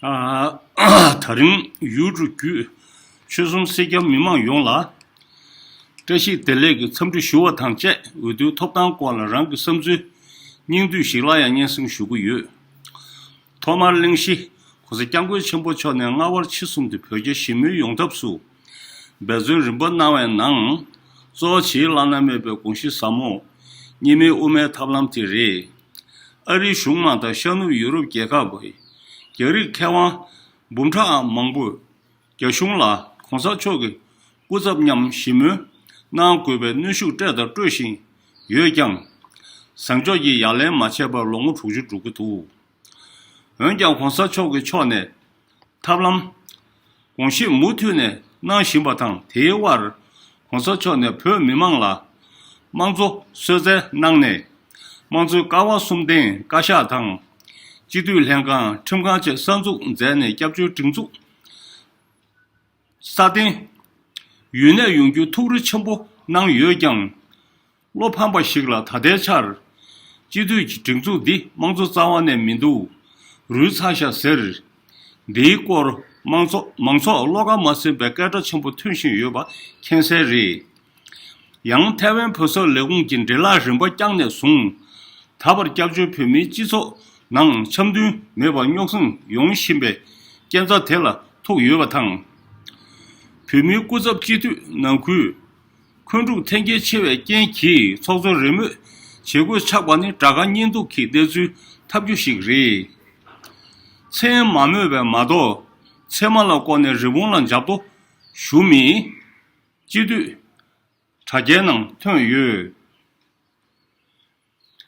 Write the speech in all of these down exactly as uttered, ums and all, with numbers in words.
ཨ། ད་རིང་ཡུ་ཊུབ་བརྒྱུད་ཆོལ་གསུམ་སེར་སྐྱ་མི་མང་ཡོངས་ལ་བཀྲ་ཤིས་བདེ་ལེགས་ཀྱི་འཚམས་འདྲི་ཞུ་བ་དང་བཅས། འོས་བསྡུའི་ཐོབ་ཐང་སྐོར་ལ་རང་གི་བསམ་ཚུལ་སྙིང་བསྡུས་ཤིག་སླར་ཡང་སྙན་སེང་ཞུ་གི་ཡོད། ཐོག་མར་གླེང་གཞི། ༸གོང་ས་༸སྐྱབས་མགོན་ཆེན་པོ་མཆོག་ནས་སྔ་བར་ཕྱི་གསུམ་དུ་བོད་རྒྱ་ཞི་མོལ་ཡོང་ཐབས་སུ་འབད་བརྩོན་རིམ་པ་གནང་བའི་ནང་། གཙོ་བོ་ཆེས་བླ་ན་མེད་པའི་དགོངས་གཞི་ཟབ་མོ་གཉིས་སྨན་དབུ་མའི་ཐབས་ལམ་དེ་རེད། ཨ་རིའི་གཞུང་མང་དང་ཤར་ནུབ་ཡུ་རོབ་རྒྱལ་ཁབ། རྒྱ་རིགས་མཁས་དབང་འབུམ་ཕྲག་མང་པོས་རྒྱ་གཞུང་ལ་༸གོང་ས་མཆོག་གི་སྐུ་ཚབ་མཉམ་ཞི་མོལ་གནང་དགོས་པའི་གནོན་ཤུགས་སྤྲད་དང་སྤྲོད་བཞིན་ཡོད་ཀྱང་། བཟང་ཕྱོགས་ཀྱི་ཡ་ལན་མ་བྱས་པར་ལོ་ངོ་དྲུག་ཅུ་འགྲོ་གི་འདུག་འོན་ཀྱང་༸གོང་ས་མཆོག་གི་ཕྱོགས་ནས་ཐབས་ལམ་དགོངས་བཞེས་མུ་མཐུད་ནས་གནང་བཞིན་པ་དང་། དེའི་དབར་༸གོང་ས་མཆོག་ནས་བོད་མི་མང་ལ་དམངས་གཙོ་གསོལ་སྩལ་གནང་ནས། དམངས་གཙོའི་ཀ་བ་གསུམ་ལྡན་བཀའ་ཤག་དང་། སྤྱི་འཐུས་ལྷན་ཁང་། ཁྲིམས་ཁང་བཅས་གསར་འཛུགས་མཛད་ནས་སྐྱབས་བཅོལ་སྒྲིག་འཛུགས་སྲ་བརྟན་ཡུན་གནས་ཡོང་རྒྱུའི་ཐུགས་རེ་ཆེན་པོ་གནང་ཡོད་ཀྱང་། བློ་ཕམ་པ་ཞིག་ལ་ད་ལྟའི་ཆར་སྤྱི་འཐུས་ཀྱི་སྒྲིག་འཛུགས་འདི་དམངས་གཙོ་རྩ་བ་ནས་མི་འདུག་རུལ་ཚར་ཤག་ཟེར། འདིའི་སྐོར་མང་ཚོགས་མང་ཚོགས་བློ་ཁ་མ་ཟིན་པའི་སྐད་སྒྲ་ཆེན་པོ་ཐོན་བཞིན་ཡོད་པ་མཁྱེན་གསལ་རེད། ཡང་ཐའེ་ཝན་བོད་སོག་ལས་ཁུངས་ཀྱི་འབྲེལ་ལག་རིམ་པ་བསྐྱངས་ནས་བཟུང་། ད་བར་སྐྱབས་བཅོལ་བོད་མིའི་སྤྱི་ཚོགས་ནང་འཆམ་མཐུན་མེད་པར་རྙོག་ཟིང་ཡོང་བཞིན་པའི་རྐྱེན་རྩ་དེ་ལ་ཐུག་ཡོད་པ་དང་། བོད་མིའི་སྐུ་ཚབ་སྤྱི་འཐུས་ནང་ཁུལ་འཁོན་འཁྲུག་འཐེན་འཁྱེར་ཆེ་བའི་རྐྱེན་གྱིས་ཚོགས་གཙོ་རེས་མོས་བྱེད་དགོས་ཆགས་པ་ནི་དགྲ་དགའ་གཉེན་སྡུག་གི་གནས་ཚུལ་ཐབས་སྐྱོ་ཞིག་རེད། མཚན་མ་སྨོས་པས་མ་གཏོགས། ཚད་མ་ལ་བསྐོར་ནས་རི་བོང་ལ་འཇབ་རྡོ་གཞུ་མི་སྤྱི་འཐུས་དྲ་རྒྱའི་ནང་ཐོན་ཡོད།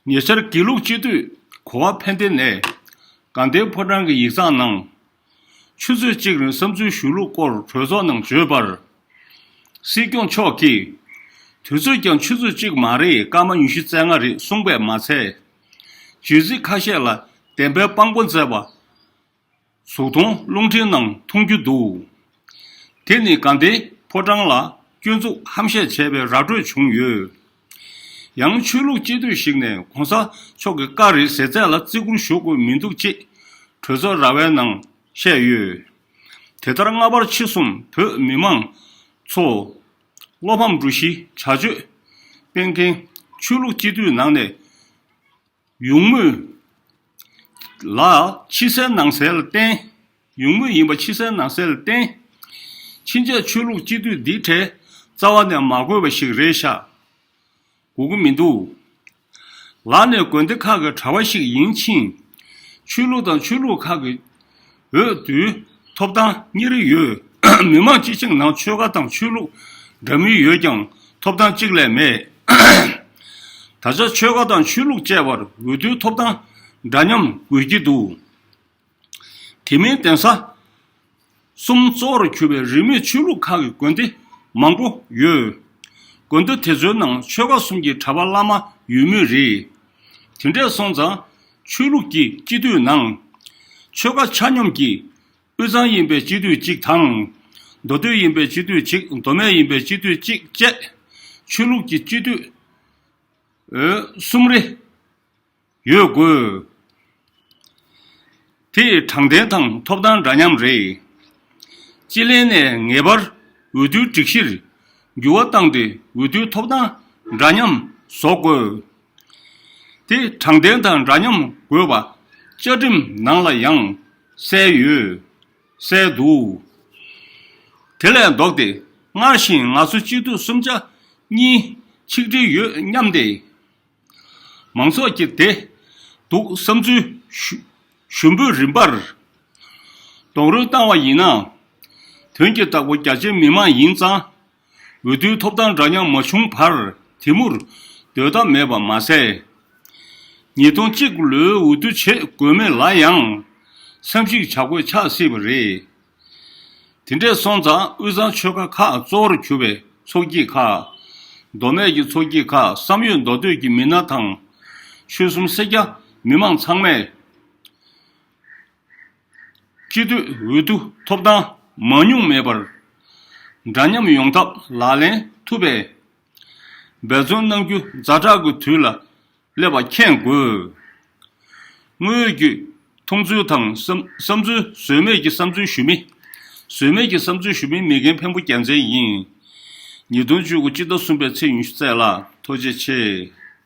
ཉེ་ཆར་དགེ་ལུགས་སྤྱི་འཐུས་གོ་བ་ཕན་བདེ་ནས་དགའ་ལྡན་ཕོ་བྲང་གི་ཡིག་ཚང་ནང་། ཆུ་ཚོད་གཅིག་རིང་བསམ་ཚུལ་ཞུ་ལུགས་སྐོར་གྲོས་ཚོགས་ནང་བརྗོད་པར། སྲིད་སྐྱོང་མཆོག་གིས། དུས་ཚོད་ཀྱང་ཆུ་ཚོད་གཅིག་མ་རེད། སྐར་མ་ཉི་ཤུ་རྩ་ལྔ་རེད་གསུངས་པས་མ་ཚད། བརྗོད་ཚིག་ཁ་ཤས་ལ་བདེན་པའི་དཔང་པོ་མཛད་པ། གཟུགས་མཐོང་རླུང་འཕྲིན་ནང་མཐོང་རྒྱུ་འདུག་དེ་ནི་དགའ་ལྡན་ཕོ་བྲང་ལ་སྐྱོན་འཛུགས་ཧམ་བཤད་བྱས་པའི་ར་སྤྲོད་བྱུང་ཡོད། ཡང་ཆོས་ལུགས་སྤྱི་འཐུས་ཤིག་ནས་༸གོང་ས་མཆོག་གི་བཀའ་རེད་ཟེར་ཚད་ལ་བརྩི་བཀུར་ཞུ་དགོས་མི་འདུག་ཅེས་གྲོས་ཚོགས་ར་བའི་ནང་བཤད་ཡོད། དེ་ལྟར་སྔ་བར་ཕྱི་གསུམ་བོད་མི་མང་ཚོ་བློ་ཕམ་འགྲོ་གཞིའི་བྱ་སྤྱོད་སྤེལ་མཁན་ཆོས་ལུགས་སྤྱི་འཐུས་ནང་ནས། ཡོང་མུས་ལ་ཕྱི་གསལ་ནང་གསལ་ལ་བརྟེན། ཡོང་མུས་ཡིན་པ་ཕྱི་གསལ་ནང་གསལ་ལ་བརྟེན། ཕྱིན་ཆད་ཆོས་ལུགས་སྤྱི་འཐུས་འདིའི་གྲས་རྩ་བ་ནས་མ་དགོས་པ་ཞིག་རེད་ཤག་དགོས་ཀྱི་མི་འདུག་ལར་ནས་དགོན་སྡེ་ཁག་གི་གྲྭ་པ་ཞིག་ཡིན་ཕྱིན། ཆོས་ལུགས་དང་ཆོས་ལུགས་ཁག་གི་འོས་བསྡུའི་ཐོབ་ཐང་གཉིས་རེ་ཡོད། མི་མང་སྤྱི་བྱིངས་ནང་ཆོལ་ཁ་དང་ཆོས་ལུགས་འདྲ་མིན་ཡོད་ཀྱང་ཐོབ་ཐང་གཅིག་ལས་མེད། ད་ཆ་ཆོལ་ཁ་དང་ཆོས་ལུགས་བཅས་པར་འོས་བསྡུའི་ཐོབ་ཐང་འདྲ་མཉམ་དགོས་ཀྱི་འདུག་དེ་མིན་གདན་ས་གསུམ་གཙོ་བོར་གྱུར་པའི་རིས་མེད་ཆོས་ལུགས་ཁག་གི་དགོན་སྡེ་མང་པོ་ཡོད། དགོན་སྡེ་དེ་ཚོའི་ནང་ཆོལ་ཁ་གསུམ་གྱི་གྲྭ་པ་བླ་མ་ཡོད་མུས་རེད། དེ་འདྲས་སོང་ཙང་ཆོས་ལུགས་ཀྱི་སྤྱི་འཐུས་ནང་ཆོལ་ཁ་ཆ་སྙོམས་ཀྱི་དབུས་གཙང་ཡིན་པའི་སྤྱི་འཐུས་གཅིག་དང་། མདོ་སྟོད་ཡིན་པའི་སྤྱི་འཐུས་གཅིག་མདོ་སྨད་ཡིན་པའི་སྤྱི་འཐུས་གཅིག་བཅས་ཆོས་ལུགས་ཀྱི་སྤྱི་འཐུས་འོས་གསུམ་རེ་ཡོད་དགོས། དེ་དྲང་བདེན་དང་ཐོབ་ཐང་འདྲ་མཉམ་རེད། སྤྱི་ལྷན་ནས་ངེས་པར་འོས་བསྡུའི་སྒྲིག་གཞིར་འགྱུར་བ་བཏང་སྟེ་འོས་བསྡུའི་ཐོབ་ཐང་འདྲ་མཉམ་བཟོ་དགོས། དེ་དྲང་བདེན་དང་འདྲ་མཉམ་དགོས་པ་བཅའ་ཁྲིམས་ནང་ལ་ཡང་གསལ་ཡོད། གསལ་འདུག་དེ་ལས་ལྡོག་སྟེ་སྔར་བཞིན་ང་ཚོ་སྤྱི་འཐུས་གསུམ་ཆ་གཉིས་ཆིག་སྒྲིལ་ཡོད་སྙམ་སྟེ། མང་ཚོགས་ཀྱི་བདེ་སྡུག་བསམ་ཚུལ་ཞུ་ཞུ་འབོད་རིམ་པར་རྡོག་རོལ་བཏང་བ་ཡིན་ན། དོན་གྱི་བདག་པོ་རྒྱ་ཆེའི་མི་མང་ཡིན་ཙང་། འོས་བསྡུའི་ཐོབ་ཐང་འདྲ་མཉམ་མ་བྱུང་བར་དེ་མུར་སྡོད་ཐབས་མེད་པ་མ་ཟད། ཉིས་སྟོང་གཅིག་ལོའི་འོས་བསྡུ་བྱེད་དགོས་མེད་ལ་ཡང་བསམ་གཞིག་བྱ་དགོས་ཆགས་སྲིད་པ་རེད། དེ་འདྲས་སོང་ཙང་དབུས་གཙང་ཆོལ་ཁ་ཁག་གཙོ་བོར་གྱུར་པའི་ཚོགས་སྐྱིད་ཁག་མདོ་སྨད་ཀྱི་ཚོགས་སྐྱིད་ཁག་བསམ་ཡོད་མདོ་སྟོད་ཀྱི་མི་སྣ་དང་། ཆོལ་གསུམ་སེར་སྐྱ་མི་མང་ཚང་མས། སྤྱི་འཐུས་འོས་བསྡུ་ཐོབ་ཐང་མང་ཉུང་མེད་པར། འདྲ་མཉམ་ཡོང་ཐབས་ལག་ལེན་ཐུབ་པའི་འབད་བརྩོན་གནང་རྒྱུ་ཛ་དྲག་གི་དུས་ལ་སླེབས་པ་མཁྱེན་དགོས། དངོས་ཡོད་ཀྱི་ མཐོང་ཚུལ་དང་བསམ་བསམ་ཚུལ། ཟོལ་མེད་ཀྱི་བསམ་ཚུལ་ཞུ་མི། ཟོལ་མེད་ཀྱི་བསམ་ཚུལ་ཞུ་མི་མེས་རྒན་འཕན་པོ་རྒྱལ་མཚན་ཡིན། ཉིས་སྟོང་བཅུ་དགུ་སྤྱི་ཟླ་གསུམ་པའི་ཚེས་ཉི་ཤུ་རྩ་ལ། ཐུགས་རྗེ་ཆེ།